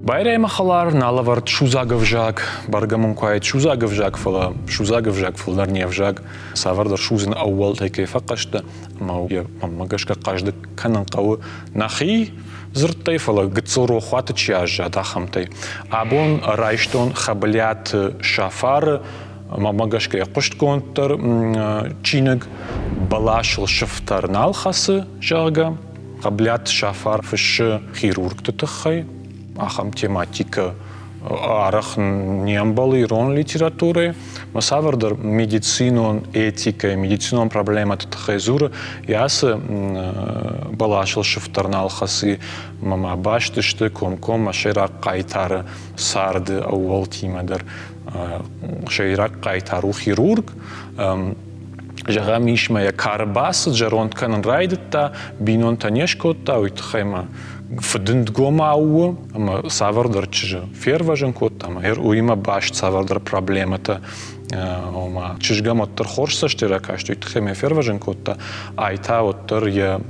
Байраймы хӕлар нал ӕвӕрд судзаг ӕвзаг, бӕргӕ мын куы уаид судзаг ӕвзаг, фӕлӕ судзаг ӕвзаг фылдӕр не взаг, цавӕрдӕр судзыны ӕууӕлтӕй кӕй фӕхъӕстӕ, ӕмӕ йӕ мӕнмӕ гӕсгӕ хъӕздыг кӕнын хъӕуы нӕхи дзырдтӕй, фӕлӕ гыццыл рохуаты чи аззад, ахӕмтӕй. Абон райстон Хӕблиаты Сафары мӕнмӕ гӕсгӕ йӕ хъуыстгонддӕр чиныг «Бӕласыл сыфтӕр нал хӕцы», зӕгъгӕ. Хъаблиаты Сафар фыссы хирургты тыххӕй. Ахӕм тематикӕ арӕх не ӕмбӕлы ирон литературӕйы. Ма цавӕрдӕр медицинон этикӕйы, медицинон проблемӕты тыххӕй дзуры. Йӕ ацы бӕласыл сыфтӕр нал хӕцы, ӕмӕ ма баст сты комкоммӕ сӕйраг хъайтары царды ӕууӕлтимӕ дӕр. Сӕйраг хъайтар у хирург. Зӕгъӕм, ис ма йӕ кары бацыд, зӕронд кӕнын райдыдта, бинонтӕ не скодта, уый тыххӕй ма фыдындгомау у ӕмӕ цавӕрдӕр чызджы фервӕзын кодта ӕмӕ уыимӕ баст цавӕрдӕр проблемӕтӕ, ома чызгӕм уӕддӕр хорз цӕстӕй ракаст, уый тыххӕй мӕ фервӕзын кодта, ай та уӕддӕр йӕ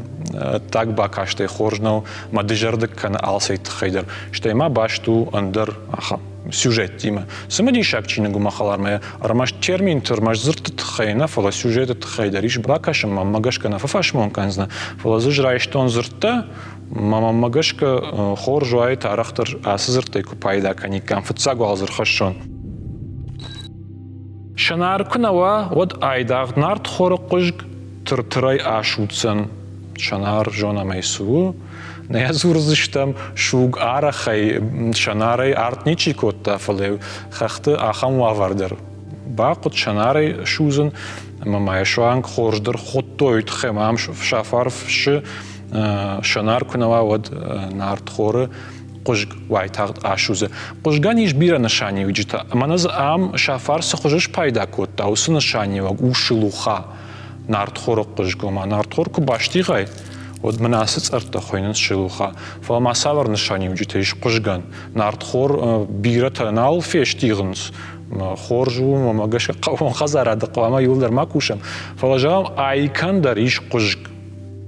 ӕддаг бакастӕй хорз нӕу, мӕ дызӕрдыг кӕны алцӕй тыххӕй дӕр. Стӕй ма баст у ӕндӕр ахӕм сюжеттимӕ. Цымыдисаг чиныг у мӕ хӕлармӕ ӕрмӕст терминты, ӕрмӕст дзырдты тыххӕй нӕ, фӕлӕ сюжеты тыххӕй дӕр ис бакӕсын, мӕнмӕ гӕсгӕ нӕ фӕфӕсмон кӕндзынӕ, фӕлӕ дзы ӕз райстон дзырдтӕ, мӕнмӕ гӕсгӕ хорз уаид арӕхдӕр ацы дзырдтӕй куы пайда кӕниккам, фыццаг уал дзы рхӕссон. Сӕнар куы нӕ уа, уӕд айдагъ нартхоры хъуызг тыр-тырӕй асудздзӕн. Сӕнар зонӕм ӕй цы у, нӕ дзурдзыстӕм, суг арӕхӕй сӕнарӕй арт ничи кодта, фӕлӕ хӕхты ахӕм уавӕр дӕр бахъуыд сӕнарӕй судзын, ӕмӕ ма йӕ суанг хорз дӕр хуыдтой, тыххӕй ма ам сафар фыссы, сӕнар куы нӕ уа, уӕд нартхоры хъуызг уайтагъд асудзы. Хъуызгӕн ис бирӕ нысаниуджытӕ, ӕмӕ нӕ дзы ам Сафар цы хуызы спайда кодта, уыцы нысаниуӕг у шелуха. Нартхоры хъуызг, ома нартхор куы бастигъай, уӕд мын ацы цъӕрттӕ хуыйнынц шелуха. Фӕлӕ ма цавӕр нысаниуджытӕ ис хъуызгӕн? Нартхор бирӕтӕ нал фестигъынц, хорз у, мӕ гӕсгӕ хъӕууон хӕдзарады хъуамӕ иуылдӕр ма кусӕм. Фӕлӕ зӕгъӕм, айкӕн дӕр ис хъуызг.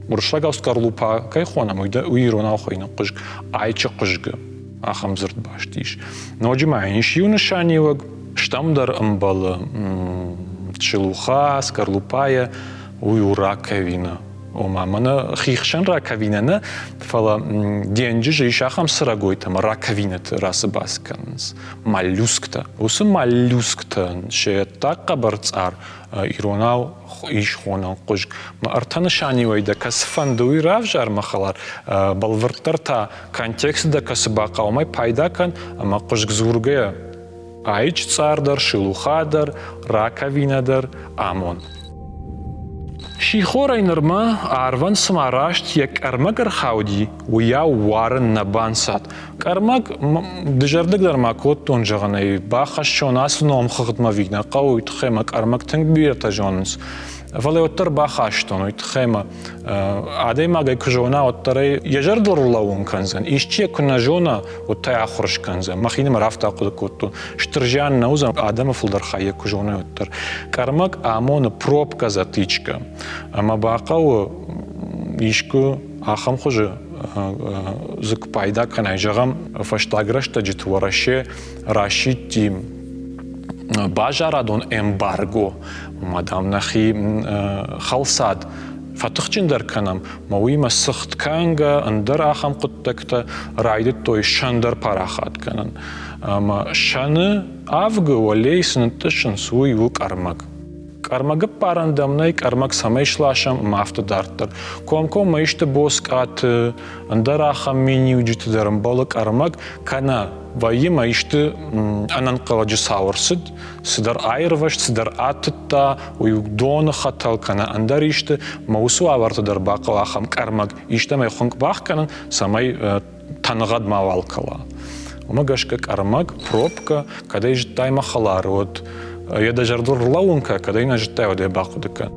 Уырыссагау скорлупа кӕй хонӕм, уый иронау хуыйны хъуызг, айчы хъуызгы ахӕм дзырдбаст ис. Ноджы ма йын ис иу нысаниуӕг, стӕмдӕр ӕмбӕлы шелуха, скорлупайӕ, уый у раковина. Ома, мӕнӕ хихсӕн раковинӕ нӕ, фӕлӕ денджызы ис ахӕм цӕрӕгойтӕ ӕмӕ раковинӕты рацыбац кӕнынц моллюсктӕ. Уыцы моллюсктӕн се ддаг хъӕбӕр цъар иронау ис хонӕн хъуызг. Мӕ ӕртӕ нысаниуӕй дӕ кӕцыфӕнды уый равзар, мӕ хӕлар, бӕлвырддӕр та контексты дӕ кӕцы бахъӕуы, уымӕй пайда кӕн ӕмӕ хъуызг дзургӕйӕ айчы цъар дӕр, шелуха дӕр, раковинӕ дӕр амон. Сихорӕй нырмӕ арвӕн цыма раст йӕ къӕрмӕг ӕрхауди, уыйау уарын нӕ банцад. Къӕрмӕг дызӕрдыг дӕр ма кодтон, зӕгъын ӕй, бахӕссон ацы номхыгъдмӕ ӕви нӕ хъӕуы, уый тыххӕй мӕ къӕрмӕг тынг бирӕтӕ зонынц. Фӕлӕ уӕддӕр бахастон, уый тыххӕй мӕ адӕймаг ӕй куы зона, уӕддӕр ӕй йӕ зӕрдыл ӕрлӕууын кӕндзӕн. Исчи йӕ куы нӕ зона, уӕд та йӕ ахуыр скӕндзӕн. Мӕхинымӕр афтӕ ахъуыды кодтон. Стыр зиан нӕ уыдзӕн, адӕмы фылдӕр хай йӕ куы зоной, уӕддӕр. Къӕрмӕг амоны пробка затычка. Ӕмӕ бахъӕуы искуы ахӕм хуызы дзы куы пайда кӕнай, зӕгъӕм, фӕстаг рӕстӕджыты Уӕрӕсе расидти базарадон эмбарго, ома, дам, нӕхи хӕлцад фӕтыхджындӕр кӕнӕм, ӕмӕ уыимӕ цыхт кӕнгӕ, ӕндӕр ахӕм хъуыддӕгтӕ райдыдтой сӕн дӕр парахат кӕнын. Ӕмӕ сӕны авгы уӕлейы цы нытътъыссынц, уый у къӕрмӕг. Къӕрмӕгӕппарӕн дӕм нӕй, къӕрмӕг цӕмӕй сласӕм ӕмӕ афтӕ дарддӕр. Комкоммӕ исты боцкъаты, ӕндӕр ахӕм миниуджыты дӕр ӕмбӕлы къӕрмӕг, кӕнӕ вӕййы мӕ исты ӕнӕнхъӕлӕджы цау ӕрцыд, цыдӕр аирвӕзт, цыдӕр атыдта, уый доны хӕтӕл кӕнӕ ӕндӕр исты, мӕ уыцы уавӕрты дӕр бахъӕуы ахӕм къӕрмӕг истӕмӕй хуынкъ бахгӕнын, цӕмӕй тӕнгъӕд мауал кӕла. Уымӕ гӕсгӕ къӕрмӕг, пробкӕ, кӕд ӕй зыдтай мӕ хӕлар, уӕд йӕ дӕ зӕрдыл рлӕууын кӕ, кӕд ӕй нӕ зыдтай, уӕд ӕй бахъуыды кӕн.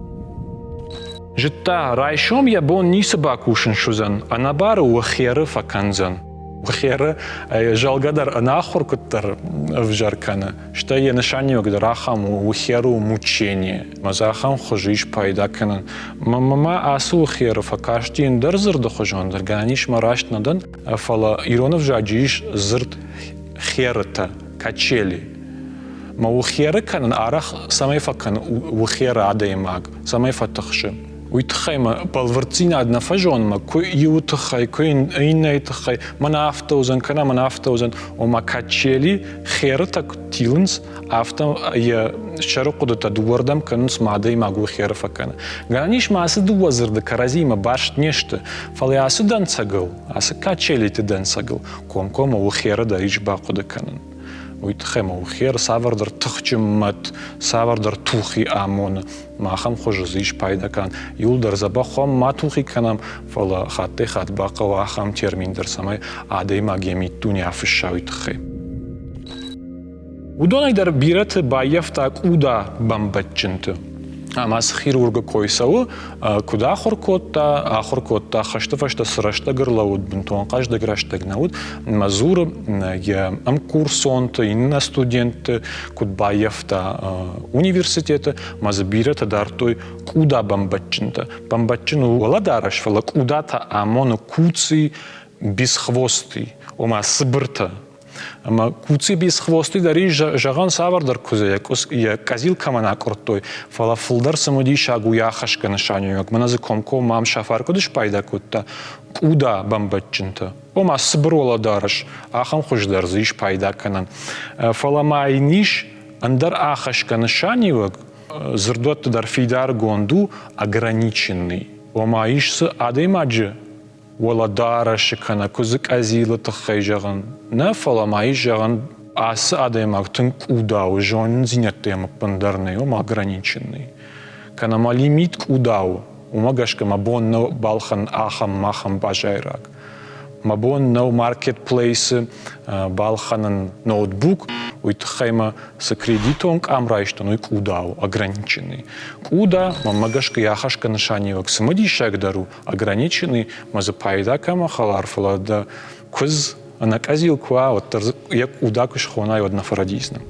Зыдта, райсом йӕ бон ницы бакусын суыдзӕн, ӕнӕбары уӕхеры фӕкӕндзӕн. Херы зӕлгӕ дӕр ӕнахуыр куыддӕр ӕвзӕр кӕны, стӕй йӕ нысаниуӕг дӕр ахӕм у, ухеры у мучение. Мӕ дзы ахӕм хуызы ис пайда кӕнӕн. Мӕнмӕ ацы ухеры фӕкасти ӕндӕр дзырды хуызон дӕр, гӕнӕн ис мӕ раст нӕ дӕн, фӕлӕ ирон ӕвзаджы ис дзырд херытӕ, качели. Мӕ ухеры кӕнын арӕх цӕмӕй фӕкӕны ухеры адӕймаг, цӕмӕй фӕтыхсы. Уый тыххӕй мӕ бӕлвырддзинад нӕ фӕзон мӕ куы иуы тыххӕй, куы иннӕйы тыххӕй, мӕнӕ афтӕ уыдзӕн, кӕнӕ мӕнӕ афтӕ уыдзӕн. Ома качели херытӕ куыд тилынц, афтӕ йӕ сӕры хъуыдытӕ дыууӕрдӕм кӕнынц, мӕ адӕймаг уый херы фӕкӕны. Гӕнӕн ис ма ацы дыууӕ дзырды кӕрӕдзиимӕ баст не сты, фӕлӕ ацы дӕнцӕгыл, ацы качелиты дӕнцӕгыл комкоммӕ ухеры дӕр ис бахъуыды кӕнын. Уый тыххӕй ма ухер цавӕрдӕр тыхджын мӕт, цавӕрдӕр тухи амоны. Махӕн хуызы дзы ис пайда кӕнӕн. Иуылдӕр дзӕбӕх хъуамӕ ма тухи кӕнӕм, фӕлӕ хаттӕй-хатт бахъӕуы ахӕм термин дӕр, цӕмӕй адӕймаг йӕ миддуне афысса уый тыххӕй. Уыдонӕй дӕр бирӕты баййӕфта къуда бӕмбӕджджынты. Ӕмӕ цы хирургы кой цӕуы, куыд ахуыр кодта, ахуыр кодта хӕсты фӕстӕ цы рӕстӕг ӕрлӕууыд, бынтон хъӕздыг рӕстӕг нӕ уыд, ӕмӕ дзуры йӕ ӕмкурсонты, иннӕ студентты, куыд баййӕфта университеты, ӕмӕ дзы бирӕтӕ дардтой къуда бӕмбӕджджынтӕ. Бӕмбӕджджын у уӕлӕдарӕс, фӕлӕ къуда та амоны куци бесхвостый, ома цыбыртӕ. Ӕмӕ куци бесхвостый дӕр ис, зӕгъӕн, цавӕрдӕр куыдзы йӕ къӕдзил кӕмӕн акъуырдтой, фӕлӕ фылдӕр цымыдисаг у йӕ ахӕсгӕ нысаниуӕг. Мӕнӕ дзы комкоммӕ ам Сафар куыд спайда кодта, къуда бӕмбӕджджынтӕ. Ома цыбыр уӕлӕдарӕс, ахӕм хуыздӕр дзы ис пайда кӕнӕн. Фӕлӕ ма йын ис ӕндӕр ахӕсгӕ нысаниуӕг, дзырдуӕтты дӕр фидаргонд у ограниченный. Ома ис дзы адӕймаджы уӕлӕдарӕсы кӕнӕ куыдзы къӕдзилы тыххӕй зӕгъын нӕ, фӕлӕ ма ис зӕгъӕн, ацы адӕймаг тынг къуда у, зонындзинӕдтӕ йӕм ӕппындӕр нӕй, ома ограниченный. Кӕнӕ ма лимит къуда у, уымӕ гӕсгӕ мӕ бон нӕу балхӕнын ахӕм-махӕм базайраг. Мӕ бон нӕу маркетплейсы балхӕнын ноутбук, уый тыххӕй мӕ цы кредитон къам райстон, уый къуда у, ограниченный. Къуда, мӕнмӕ гӕсгӕ, йӕ ахӕсгӕ нысаниуӕг цымыдисагдӕр у, ограниченный, мӕ дзы пайда кӕмӕ хӕлар, фӕлӕ дӕ куыдз ӕнӕкъӕдзил куы уа, уӕддӕр дзы йӕ къуда куы схонай, уӕд нӕ фӕрӕдидзынӕ.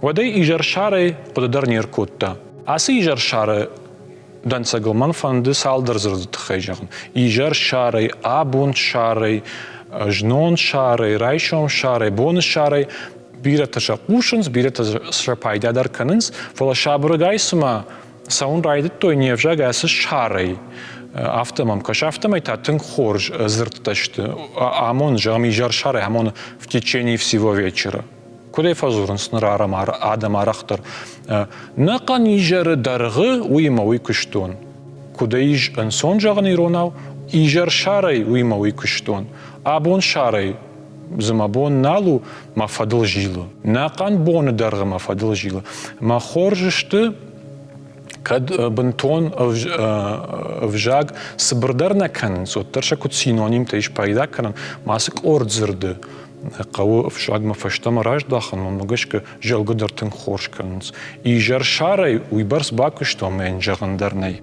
Уӕдӕй изӕрсарӕй хъуыды дӕр не ркодта. Ацы изӕрсары дӕнцӕгыл мӕн фӕнды цалдӕр дзырды тыххӕй зӕгъын. Изӕрсарӕй, абонсарӕй, знонсарӕй, райсомсарӕй, бонысарӕй бирӕтӕ сӕ хъусынц, бирӕтӕ сӕ пайда дӕр кӕнынц, фӕлӕ сабыргай цыма цӕуын райдыдтой не взаг ацы сарӕй. Афтӕ мӕм кӕсы, афтӕмӕй та тынг хорз дзырдтӕ сты. Амон, зӕгъӕм, изӕрсарӕй амоны в течение всего вечера. Куыдӕй фӕдзурынц ныр адӕм арӕхдӕр? Нӕхъӕн изӕры дӕргъы уыимӕ уый куыстон. Куыдӕй ис ӕнцон зӕгъын иронау? Изӕрсарӕй уыимӕ уый куыстон. Абонсарӕй дзы мӕ бон нал у, мӕ фӕдыл зилы. Нӕхъӕн боны дӕргъы мӕ фӕдыл зилы. Мӕ хорз сты, кӕд бынтон ӕвзаг цыбырдӕр нӕ кӕнынц, уӕддӕр сӕ куыд синонимтӕ ис пайда кӕнӕн, ма цы къорд дзырды хъӕуы ӕфсагмӕ фӕстӕмӕ раздахын, уымӕ гӕсгӕ зӕлгӕ дӕр тынг хорз кӕнынц. Изӕрсарӕй уыйбӕрц бакуыстон, мӕ йын зӕгъын дӕр нӕй.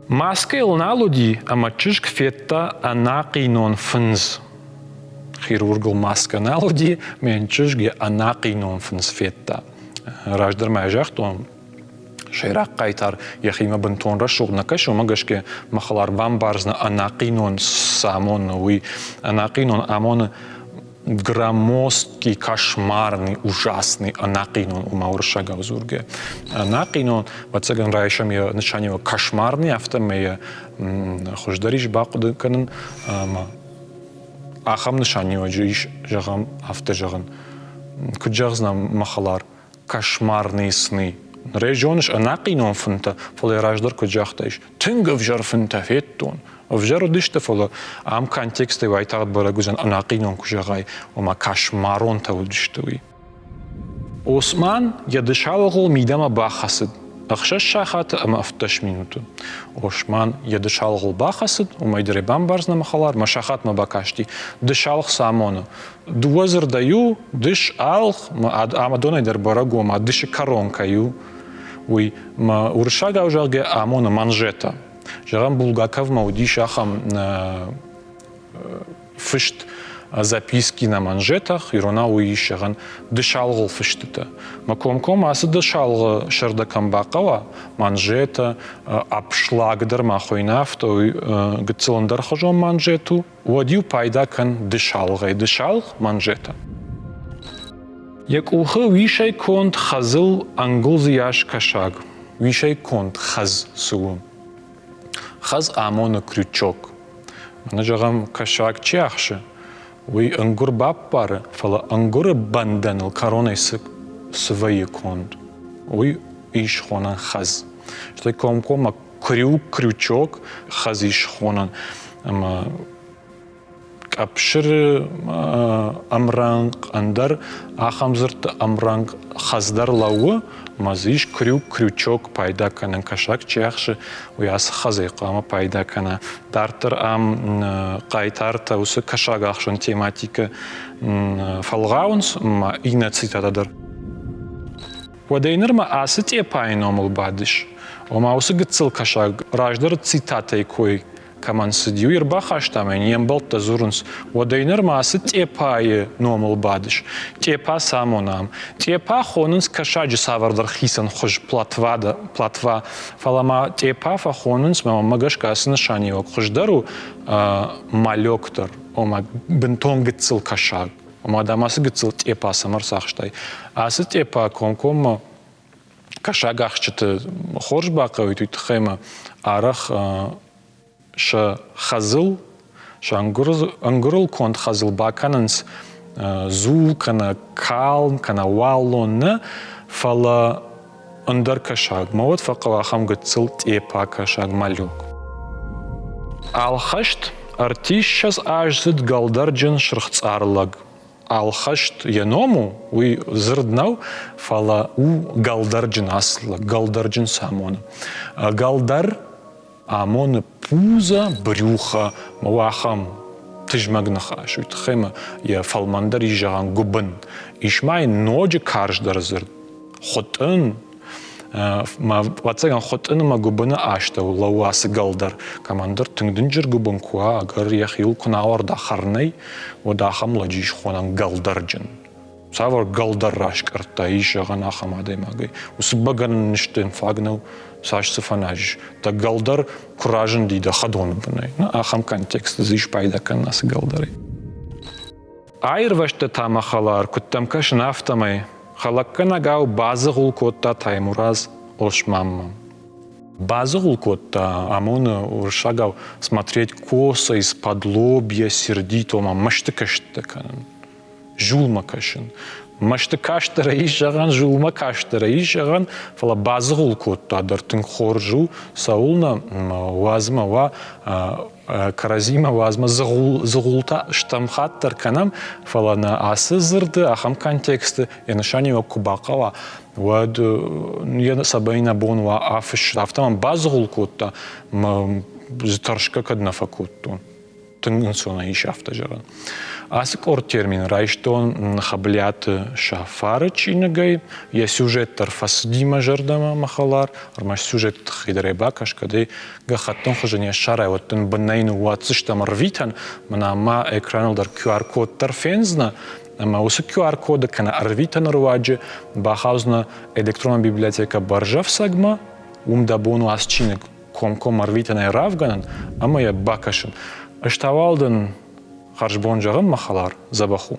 Маскӕ йыл нал уыди, ӕмӕ чызг федта ӕнахъинон фындз. Хирургыл маскӕ нал уыди, ӕмӕ йын чызг йӕ ӕнахъинон фындз федта. Раздӕр ма йӕ загътон, сӕйраг хъайтар йӕхимӕ бынтон рӕсугъд нӕ кӕсы, уымӕ гӕсгӕ мӕ хӕлар бамбардзынӕ ӕнахъинон цы амоны, уый. Ӕнахъинон амоны громоздкий, кошмарный, ужасный, ӕнахъинон, ома уырыссагау дзургӕ. Ӕнахъинон, ӕвӕццӕгӕн, райсӕм йӕ нысаниуӕг кошмарный, афтӕмӕй йӕ хуыздӕр ис бахъуыды кӕнын ӕмӕ ахӕм нысаниуӕджы ис, зӕгъӕм, афтӕ зӕгъын. Куыд зӕгъдзынӕ, мӕ хӕлар, кошмарные сны. Нырӕй зоныс ӕнахъинон фынтӕ, фӕлӕ йӕ раздӕр куыд загътаис, тынг ӕвзӕр фынтӕ федтон. Ӕвзӕр уыдысты, фӕлӕ ам контекстӕй уайтагъд бӕрӕг уыдзӕн ӕнахъинон куы зӕгъай, ома кошмаронтӕ уыдысты уый. Осман йӕ дысалгъыл мидӕмӕ бахӕцыд 6 сахаты ӕмӕ 17 минуты. Осман йӕ дысалгъыл бахӕцыд, уымӕй дӕр ӕй бамбардзынӕ мӕ хӕлар, мӕ сахатмӕ бакасти. Дысалгъ цы амоны? Дыууӕ дзырдӕй у дыс алгъ ӕмӕ донӕй дӕр бӕрӕг у, ӕмӕ дысы кӕрон кӕй у, уый. Мӕ уырыссагау зӕгъгӕ амоны манжетӕ. Зӕгъӕм, Булгаковмӕ уыдис ахӕм. фыст записки на манжетах, иронау уый ис зӕгъӕн дысалгъыл фыстытӕ. Мӕ комкоммӕ ацы дысалгъы сӕрдӕ кӕм бахъӕуа, манжетӕ, обшлаг дӕр ма хуыйны афтӕ, уый гыццыл ӕндӕрхуызон манжет у, уӕд-иу пайда кӕн дысалгъӕй. Дысалгъ манжетӕ. Йӕ къухы уисӕй конд хӕдзыл ӕнгуылдзы йас кӕсаг. Уисӕй конд хӕдз цы у? Хӕдз амоны крючок. Мӕнӕ зӕгъӕм, кӕсаг чи ахсы, уый ӕнгуыр баппары, фӕлӕ ӕнгуыры бӕндӕныл кӕронӕй цы, цы вӕййы конд, уый ис хонӕн хӕдз. Стӕй комкоммӕ крюк, крючок хӕдз ис хонӕн. Ӕмӕ къӕпсыры ӕмрӕнхъ, ӕндӕр ахӕм дзырдты ӕмрӕнхъ хӕдздӕр лӕууы, ӕмӕ дзы ис крюк, крючок пайда кӕнын. Кӕсаг чи ахсы, уый ацы хӕдзӕй хъуамӕ пайда кӕна. Дарддӕр ам хъайтартӕ уыцы кӕсагахсӕн тематикӕ фӕлгъауынц ӕмӕ иннӕ цитатӕ дӕр. Уӕдӕй нырмӕ ацы Тъепайы номыл бадыс, ома уыцы гыццыл кӕсаг раздӕры цитатӕйы кой кӕмӕн цыди, уый ӕрбахаста ӕмӕ йын йе мбӕлттӕ дзурынц, уӕдӕй нырмӕ ацы Тъепайы номыл бадыс. Тъепа цы амонӕм? Тъепа хонынц кӕсаджы цавӕрдӕр хицӕн хуыз платва, платва, фӕлӕ ма тъепа фӕхонынц, мӕнмӕ гӕсгӕ ацы нысаниуӕг хуыздӕр у, малек дӕр, ома бынтон гыццыл кӕсаг. Ома дам ацы гыццыл тъепа цӕмӕ ӕрцахстай? Ацы тъепа комкоммӕ кӕсагахсджыты хорз бахъӕуид, уый тыххӕй ма арӕх сӕ хӕдзыл, сӕ ӕнгуырыл конд хӕдзыл бакӕнынц дзул кӕнӕ калм кӕнӕ уаллон нӕ, фӕлӕ ӕндӕр кӕсаг. Ма уӕд фӕхъӕуы ахӕм гыццыл тъепа кӕсаг малюк. Алхӕст ӕртиссӕдз аздзыд гӕлдӕрджын сырхцъар лӕг. Алхӕст йӕ ном у, уый дзырд нӕу, фӕлӕ у гӕлдӕрджын ацы лӕг, гӕлдӕрджын цы амоны. Гӕлдӕр амоны пузо, брюхо, у ахӕм тызмӕг ныхас. Уый тыххӕй ма йӕ фӕлмӕндӕр ис зӕгъӕн гуыбын. Ис ма йын ноджы карздӕр дзырд хуытъын. Ӕвӕццӕгӕн хуытъын ӕмӕ гуыбыны астӕу лӕууы ацы гӕлдӕр. Кӕмӕндӕр тынг дынджыр гуыбын куы уа, ӕгӕр йӕхиуыл куы нӕ ауӕрда хӕрынӕй, уӕд ахӕм лӕджы ис хонӕн гӕлдӕрджын. Цавӕр гӕлдӕр раскъӕрдта ис зӕгъӕн ахӕм адӕймагӕй? Уыцы бӕгӕны нызтӕн фаг нӕу, цас цы фӕназыс. Дӕ гӕлдӕр куы разынди дӕ хӕдоны бынӕй. Ахӕм контексты дзы ис пайда кӕнын ацы гӕлдӕрӕй. Аирвӕзтӕ та мӕ хӕлар, куыд дӕм кӕсын, афтӕмӕй, хӕлӕггӕнӕгау бадзыгъул кодта Таймураз Османмӕ. Бадзыгъул кодта, амоны уырыссагау смотреть косо, из-под лобья, сердито, ома мӕсты кӕстытӕ кӕнын. Зулмӕ кӕсын. Мӕсты кастӕрӕй ис зӕгъӕн, зулмӕ кастӕрӕй ис зӕгъӕн, фӕлӕ бадзыгъул кодта дӕр тынг хорз у, цӕуылнӕ уадзмӕ уа кӕрӕдзимӕ уадзмӕ дзыгъултӕ стӕм хатт дӕр кӕнӕм, фӕлӕ нӕ ацы дзырды ахӕм контексты йӕ нысаниуӕг куы бахъӕуа, уӕд йӕ цӕмӕй нӕ бон уа афыссын. Афтӕ мӕм бадзыгъул кодта, мӕ тӕрсгӕ кӕд нӕ фӕкодтон. Тынг ӕнцонӕй ис афтӕ зӕгъӕн. Ацы къорд термин райстон Хӕблиаты Сафары чиныгӕй. Йӕ сюжет дӕр фӕцыди мӕ зӕрдӕмӕ, мӕ хӕлар. Ӕрмӕст сюжеты тыххӕй дӕр ӕй бакӕс, кӕд ӕй гӕххӕттын хуызы не ссарай, уӕд дын бынӕй ныууадздзыстӕм ӕрвитӕн. Мӕнӕ ма экраныл дӕр QR-код дӕр фендзынӕ, ӕмӕ уыцы QR-коды кӕнӕ ӕрвитӕны руаджы бахаудзынӕ электронон библиотекӕ Бӕрзӕфцӕгмӕ, уым дӕ бон у ацы чиныг комкоммӕ ӕрвитӕнӕй равгӕнын ӕмӕ йӕ бакӕсын. Ӕз та уал дын хӕрзбон зӕгъын, мӕ хӕлар, дзӕбӕх у.